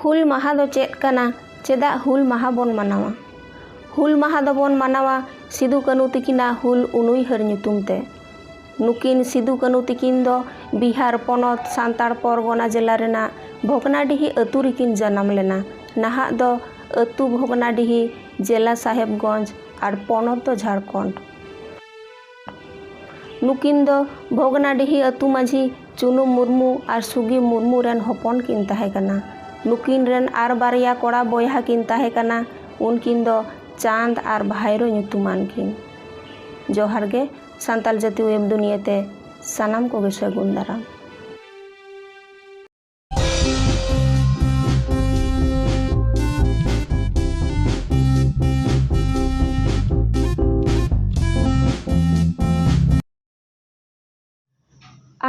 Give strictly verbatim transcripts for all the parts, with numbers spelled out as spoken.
ᱦᱩᱞ ᱢᱟᱦᱟ ᱫᱚ ᱪᱮᱫ ᱠᱟᱱᱟ? ᱪᱮᱫᱟᱜ ᱦᱩᱞ ᱢᱟᱦᱟ ᱵᱚᱱ ᱢᱟᱱᱟᱣᱟ? ᱦᱩᱞ ᱢᱟᱦᱟ ᱫᱚᱵᱚᱱ ᱢᱟᱱᱟᱣᱟ ᱥᱤᱫᱩ ᱠᱟᱹᱱᱩ ᱛᱤᱠᱤᱱᱟᱜ ᱦᱩᱞ ᱩᱱᱩᱭᱦᱟᱹᱨ ᱧᱩᱛᱩᱢ ᱛᱮ᱾ ᱱᱩᱠᱤᱱ ᱥᱤᱫᱩ ᱠᱟᱹᱱᱩ ᱛᱤᱠᱤᱱ ᱫᱚ ᱵᱤᱦᱟᱨ ᱯᱚᱱᱚᱛ ᱥᱟᱱᱛᱟᱲ ᱯᱚᱨᱜᱚᱱᱟ ᱡᱮᱞᱟ ᱨᱮᱱᱟᱜ ᱵᱷᱚᱜᱽᱱᱟᱰᱤᱦᱤ ᱟᱹᱛᱩ ᱨᱮᱠᱤᱱ ᱡᱟᱱᱟᱢ ᱞᱮᱱᱟ᱾ ᱱᱟᱦᱟᱜ ᱫᱚ ᱟᱹᱛᱩ ᱵᱷᱚᱜᱽᱱᱟᱰᱤᱦᱤ, ᱡᱮᱞᱟ ᱥᱟᱦᱮᱵᱽᱜᱚᱸᱡᱽ ᱟᱨ ᱯᱚᱱᱚᱛ ᱫᱚ ᱡᱷᱟᱲᱠᱷᱚᱸᱰ᱾ ᱱᱩᱠᱤᱱ ᱫᱚ ᱵᱷᱚᱜᱽᱱᱟᱰᱤᱦᱤ ᱟᱹᱛᱩ ᱢᱟᱹᱡᱷᱤ ᱪᱩᱱᱩ ᱢᱩᱨᱢᱩ ᱟᱨ ᱥᱩᱜᱤ ᱢᱩᱨᱢᱩ ᱨᱮᱱ ᱦᱚᱯᱚᱱ ᱠᱤᱱ ᱛᱟᱦᱮᱸ ᱠᱟᱱᱟ᱾ ᱱᱩᱠᱤᱱ ᱨᱮᱱ ᱟᱨ ᱵᱟᱨᱭᱟ ᱠᱚᱲᱟ ᱵᱚᱭᱦᱟ ᱠᱤᱱ ᱛᱟᱦᱮᱸ ᱠᱟᱱᱟ᱾ ᱩᱱᱠᱤᱱ ᱫᱚ ᱪᱟᱸᱫᱽ ᱟᱨ ᱵᱷᱟᱭᱨᱳ ᱧᱩᱛᱩᱢᱟᱱ ᱠᱤᱱ᱾ ᱡᱚᱦᱟᱨ ᱜᱮ ᱥᱟᱱᱛᱟᱲ ᱡᱟᱹᱛᱤ ᱣᱮᱵᱽ ᱫᱩᱱᱤᱭᱟᱹ ᱛᱮ ᱥᱟᱱᱟᱢ ᱠᱚᱜᱮ ᱥᱟᱹᱜᱩᱱ ᱫᱟᱨᱟᱢ᱾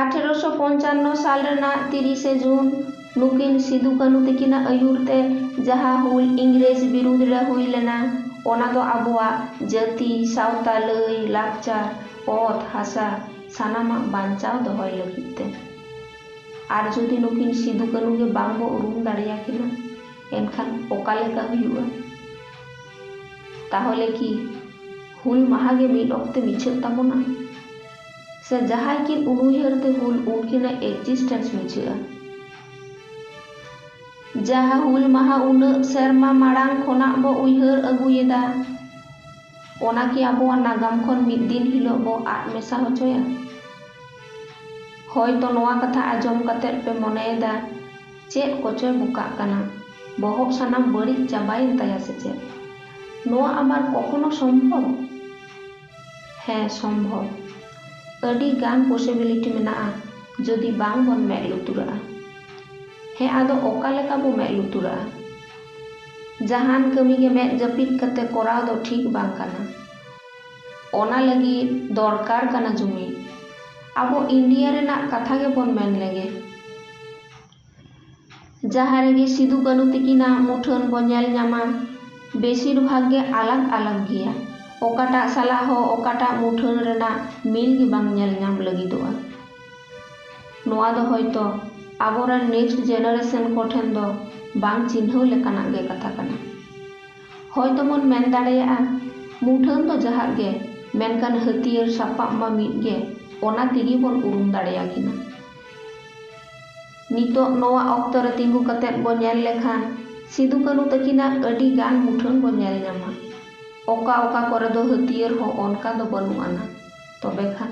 ᱟᱴᱷᱮᱨᱚᱥᱚ ᱯᱚᱧᱪᱟᱱᱱᱚ ᱥᱟᱞ ᱨᱮᱱᱟᱜ ᱛᱤᱨᱤᱥᱮ ᱡᱩᱱ ᱱᱩᱠᱤᱱ ᱥᱤᱫᱩ ᱠᱟᱹᱱᱩ ᱛᱤᱠᱤᱱᱟᱜ ᱟᱹᱭᱩᱨ ᱛᱮ ᱡᱟᱦᱟᱸ ᱦᱩᱞ ᱤᱝᱨᱮᱡᱽ ᱵᱤᱨᱩᱫᱽ ᱨᱮ ᱦᱩᱭ ᱞᱮᱱᱟ, ᱚᱱᱟ ᱫᱚ ᱟᱵᱚᱣᱟᱜ ᱡᱟᱹᱛᱤ, ᱥᱟᱶᱛᱟ, ᱞᱟᱹᱭ, ᱞᱟᱠᱪᱟᱨ, ᱚᱛ, ᱦᱟᱥᱟ ᱥᱟᱱᱟᱢᱟᱜ ᱵᱟᱧᱪᱟᱣ ᱫᱚᱦᱚᱭ ᱞᱟᱹᱜᱤᱫ ᱛᱮ᱾ ᱟᱨ ᱡᱩᱫᱤ ᱱᱩᱠᱤᱱ ᱥᱤᱫᱩ ᱠᱟᱹᱱᱩ ᱜᱮ ᱵᱟᱝ ᱵᱚ ᱩᱨᱩᱢ ᱫᱟᱲᱮᱭᱟᱠᱤᱱᱟ, ᱮᱱᱠᱷᱟᱱ ᱚᱠᱟ ᱞᱮᱠᱟ ᱦᱩᱭᱩᱜᱼᱟ? ᱛᱟᱦᱚᱞᱮ ᱠᱤ ᱦᱩᱞ ᱢᱟᱦᱟ ᱜᱮ ᱢᱤᱫ ᱚᱠᱛᱮ ᱢᱤᱪᱷᱟᱹᱜ ᱛᱟᱵᱚᱱᱟ? ᱥᱮ ᱡᱟᱦᱟᱸᱭ ᱠᱤᱱ ᱩᱱᱩᱭᱦᱟᱹᱨ ᱛᱮ ᱦᱩᱞ, ᱩᱱᱠᱤᱱᱟᱜ existence ᱢᱤᱪᱷᱟᱹᱜᱼᱟ? ᱡᱟᱦᱟᱸ ᱦᱩᱞ ᱢᱟᱦᱟ ᱩᱱᱟᱹᱜ ᱥᱮᱨᱢᱟ ᱢᱟᱲᱟᱝ ᱠᱷᱚᱱᱟᱜ ᱵᱚ ᱩᱭᱦᱟᱹᱨ ᱟᱹᱜᱩᱭᱮᱫᱟ, ᱚᱱᱟ ᱠᱤ ᱟᱵᱚᱣᱟᱜ ᱱᱟᱜᱟᱢ ᱠᱷᱚᱱ ᱢᱤᱫ ᱫᱤᱱ ᱦᱤᱞᱳᱜ ᱵᱚ ᱟᱫ ᱢᱮᱥᱟ ᱦᱚᱪᱚᱭᱟ? ᱦᱚᱭᱛᱚ ᱱᱚᱣᱟ ᱠᱟᱛᱷᱟ ᱟᱸᱡᱚᱢ ᱠᱟᱛᱮᱫ ᱯᱮ ᱢᱚᱱᱮᱭᱮᱫᱟ, ᱪᱮᱫ ᱠᱚᱪᱚᱭ ᱵᱚᱠᱟᱜ ᱠᱟᱱᱟ, ᱵᱚᱦᱚᱜ ᱥᱟᱱᱟᱢ ᱵᱟᱹᱲᱤᱡ ᱪᱟᱵᱟᱭᱮᱱ ᱛᱟᱭᱟ ᱥᱮ ᱪᱮᱫ? ᱱᱚᱣᱟ ᱟᱵᱟᱨ ᱠᱚᱠᱷᱚᱱᱚ ᱥᱚᱢᱵᱷᱚᱵ? ᱦᱮᱸ, ᱥᱚᱢᱵᱷᱚᱵ᱾ ᱟᱹᱰᱤ ᱜᱟᱱ possibility ᱢᱮᱱᱟᱜᱼᱟ, ᱡᱩᱫᱤ ᱵᱟᱝ ᱵᱚᱱ ᱢᱮᱫ ᱞᱩᱛᱩᱨᱟᱜᱼᱟ᱾ ᱦᱮᱸ, ᱟᱫᱚ ᱚᱠᱟ ᱞᱮᱠᱟ ᱵᱚ ᱢᱮᱫ ᱞᱩᱛᱩᱨᱟᱜᱼᱟ? ᱡᱟᱦᱟᱱ ᱠᱟᱹᱢᱤ ᱜᱮ ᱢᱮᱫ ᱡᱟᱹᱯᱤᱫ ᱠᱟᱛᱮ ᱠᱚᱨᱟᱣ ᱫᱚ ᱴᱷᱤᱠ ᱵᱟᱝ ᱠᱟᱱᱟ᱾ ᱚᱱᱟ ᱞᱟᱹᱜᱤᱫ ᱫᱚᱨᱠᱟᱨ ᱠᱟᱱᱟ ᱡᱩᱢᱤᱫ᱾ ᱟᱵᱚ ᱤᱱᱰᱤᱭᱟ ᱨᱮᱱᱟᱜ ᱠᱟᱛᱷᱟ ᱜᱮᱵᱚᱱ ᱢᱮᱱ ᱞᱮᱜᱮ᱾ ᱡᱟᱦᱟᱸ ᱨᱮᱜᱮ ᱥᱤᱫᱩ ᱠᱟᱹᱱᱩ ᱛᱤᱠᱤᱱᱟᱜ ᱢᱩᱴᱷᱟᱹᱱ ᱵᱚ ᱧᱮᱞ ᱧᱟᱢᱟ, ᱵᱮᱥᱤᱨ ᱵᱷᱟᱜᱽ ᱜᱮ ᱟᱞᱟᱜᱽ ᱟᱞᱟᱜᱽ ᱜᱮᱭᱟ᱾ ᱚᱠᱟᱴᱟᱜ ᱥᱟᱞᱟᱜ ᱦᱚᱸ ᱚᱠᱟᱴᱟᱜ ᱢᱩᱴᱷᱟᱹᱱ ᱨᱮᱱᱟᱜ ᱢᱤᱞ ᱜᱮ ᱵᱟᱝ ᱧᱮᱞ ᱧᱟᱢ ᱞᱟᱹᱜᱤᱫᱚᱜᱼᱟ᱾ ᱱᱚᱣᱟ ᱫᱚ ᱦᱚᱭᱛᱚ ᱟᱵᱚᱨᱮᱱ next generation ᱠᱚᱴᱷᱮᱱ ᱫᱚ ᱵᱟᱝ ᱪᱤᱱᱦᱟᱹᱣ ᱞᱮᱠᱟᱱᱟᱜ ᱜᱮ ᱠᱟᱛᱷᱟ ᱠᱟᱱᱟ᱾ ᱦᱚᱭᱛᱚ ᱵᱚᱱ ᱢᱮᱱ ᱫᱟᱲᱮᱭᱟᱜᱼᱟ, ᱢᱩᱴᱷᱟᱹᱱ ᱫᱚ ᱡᱟᱦᱟᱸ ᱜᱮ, ᱢᱮᱱᱠᱷᱟᱱ ᱦᱟᱹᱛᱭᱟᱹᱨ ᱥᱟᱯᱟᱵ ᱢᱟ ᱢᱤᱫ ᱜᱮ, ᱚᱱᱟ ᱛᱮᱜᱮ ᱵᱚᱱ ᱩᱨᱩᱢ ᱫᱟᱲᱮᱭᱟᱠᱤᱱᱟ᱾ ᱱᱤᱛᱚᱜ ᱱᱚᱣᱟ ᱚᱠᱛᱚ ᱨᱮ ᱛᱤᱸᱜᱩ ᱠᱟᱛᱮᱫ ᱵᱚ ᱧᱮᱞ ᱞᱮᱠᱷᱟᱱ ᱥᱤᱫᱩ ᱠᱟᱹᱱᱩ ᱛᱟᱹᱠᱤᱱᱟᱜ ᱟᱹᱰᱤ ᱜᱟᱱ ᱢᱩᱴᱷᱟᱹᱱ ᱵᱚ ᱧᱮᱞ ᱧᱟᱢᱟ᱾ ᱚᱠᱟ ᱚᱠᱟ ᱠᱚᱨᱮ ᱫᱚ ᱦᱟᱹᱛᱭᱟᱹᱨ ᱦᱚᱸ ᱚᱱᱠᱟ ᱫᱚ ᱵᱟᱹᱱᱩᱜ ᱟᱱᱟ᱾ ᱛᱚᱵᱮ ᱠᱷᱟᱱ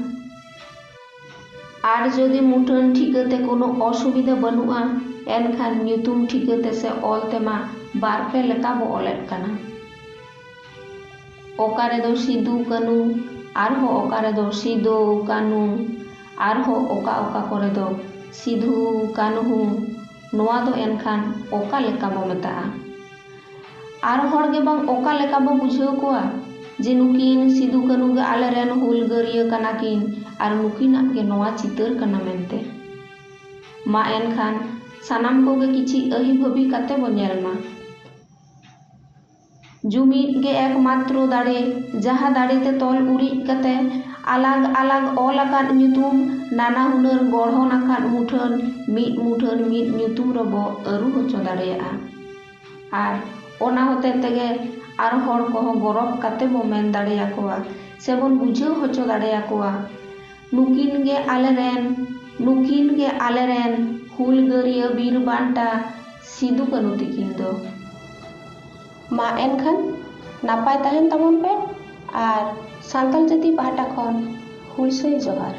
ᱟᱨ ᱡᱩᱫᱤ ᱢᱩᱴᱷᱟᱹᱱ ᱴᱷᱤᱠᱟᱹ ᱛᱮ ᱠᱳᱱᱳ ᱚᱥᱩᱵᱤᱫᱷᱟ ᱵᱟᱹᱱᱩᱜᱼᱟ, ᱮᱱᱠᱷᱟᱱ ᱧᱩᱛᱩᱢ ᱴᱷᱤᱠᱟᱹ ᱛᱮ ᱥᱮ ᱚᱞ ᱛᱮᱢᱟ ᱵᱟᱨ ᱯᱮ ᱞᱮᱠᱟ ᱵᱚ ᱚᱞᱮᱫ ᱠᱟᱱᱟ᱾ ᱚᱠᱟ ᱨᱮᱫᱚ ᱥᱤᱫᱩ ᱠᱟᱹᱱᱩ, ᱟᱨᱦᱚᱸ ᱚᱠᱟ ᱨᱮᱫᱚ ᱥᱤᱫᱳ ᱠᱟᱹᱱᱩ, ᱟᱨᱦᱚᱸ ᱚᱠᱟ ᱚᱠᱟ ᱠᱚᱨᱮ ᱫᱚ ᱥᱤᱫᱷᱩ ᱠᱟᱹᱱᱦᱩ᱾ ᱱᱚᱣᱟ ᱫᱚ ᱮᱱᱠᱷᱟᱱ ᱚᱠᱟ ᱞᱮᱠᱟ ᱵᱚ ᱢᱮᱛᱟᱜᱼᱟ? ᱟᱨ ᱦᱚᱲ ᱜᱮ ᱵᱟᱝ ᱚᱠᱟ ᱞᱮᱠᱟ ᱵᱚ ᱵᱩᱡᱷᱟᱹᱣ ᱠᱚᱣᱟ ᱡᱮ ᱱᱩᱠᱤᱱ ᱥᱤᱫᱩ ᱠᱟᱹᱱᱩ ᱜᱮ ᱟᱞᱮᱨᱮᱱ ᱦᱩᱞᱜᱟᱹᱨᱤᱭᱟᱹ ᱠᱟᱱᱟ ᱠᱤᱱ ᱟᱨ ᱱᱩᱠᱤᱱᱟᱜ ᱜᱮ ᱱᱚᱣᱟ ᱪᱤᱛᱟᱹᱨ ᱠᱟᱱᱟ ᱢᱮᱱᱛᱮ? ᱢᱟ ᱮᱱᱠᱷᱟᱱ ᱥᱟᱱᱟᱢ ᱠᱚᱜᱮ ᱠᱤᱪᱷᱤ ᱟᱹᱦᱤ ᱵᱷᱟᱹᱵᱤ ᱠᱟᱛᱮ ᱵᱚ ᱧᱮᱞ ᱢᱟ᱾ ᱡᱩᱢᱤᱫ ᱜᱮ ᱮᱠᱢᱟᱛᱨᱚ ᱫᱟᱲᱮ, ᱡᱟᱦᱟᱸ ᱫᱟᱲᱮ ᱛᱮ ᱛᱚᱞ ᱩᱨᱤᱡ ᱠᱟᱛᱮ ᱟᱞᱟᱜᱽ ᱟᱞᱟᱜᱽ ᱚᱞ ᱟᱠᱟᱫ ᱧᱩᱛᱩᱢ ᱱᱟᱱᱟ ᱦᱩᱱᱟᱹᱨ ᱜᱚᱲᱦᱚᱱ ᱟᱠᱟᱫ ᱢᱩᱴᱷᱟᱹᱱ ᱢᱤᱫ ᱢᱩᱴᱷᱟᱹᱱ ᱢᱤᱫ ᱧᱩᱛᱩᱢ ᱨᱮᱵᱚ ᱟᱹᱨᱩ ᱦᱚᱪᱚ ᱫᱟᱲᱮᱭᱟᱜᱼᱟ᱾ ᱟᱨ ᱚᱱᱟ ᱦᱚᱛᱮ ᱛᱮᱜᱮ ᱟᱨ ᱦᱚᱲ ᱠᱚᱦᱚᱸ ᱜᱚᱨᱚᱵᱽ ᱠᱟᱛᱮ ᱵᱚ ᱢᱮᱱ ᱫᱟᱲᱮᱭᱟᱠᱚᱣᱟ ᱥᱮᱵᱚᱱ ᱵᱩᱡᱷᱟᱹᱣ ᱦᱚᱪᱚ ᱫᱟᱲᱮᱭᱟᱠᱚᱣᱟ, ᱱᱩᱠᱤᱱ ᱜᱮ ᱟᱞᱮᱨᱮᱱ, ᱱᱩᱠᱤᱱ ᱜᱮ ᱟᱞᱮᱨᱮᱱ ᱦᱩᱞᱜᱟᱹᱨᱤᱭᱟᱹ ᱵᱤᱨ ᱵᱟᱱᱴᱟ ᱥᱤᱫᱩ ᱠᱟᱹᱱᱩ ᱛᱤᱠᱤᱱ ᱫᱚ᱾ ᱢᱟ ᱮᱱᱠᱷᱟᱱ ᱱᱟᱯᱟᱭ ᱛᱟᱦᱮᱱ ᱛᱟᱵᱚᱱ ᱯᱮ ᱟᱨ ᱥᱟᱱᱛᱟᱲ ᱡᱟᱹᱛᱤ ᱯᱟᱦᱴᱟ ᱠᱷᱚᱱ ᱦᱩᱞᱥᱟᱹᱭ ᱡᱚᱦᱟᱨ᱾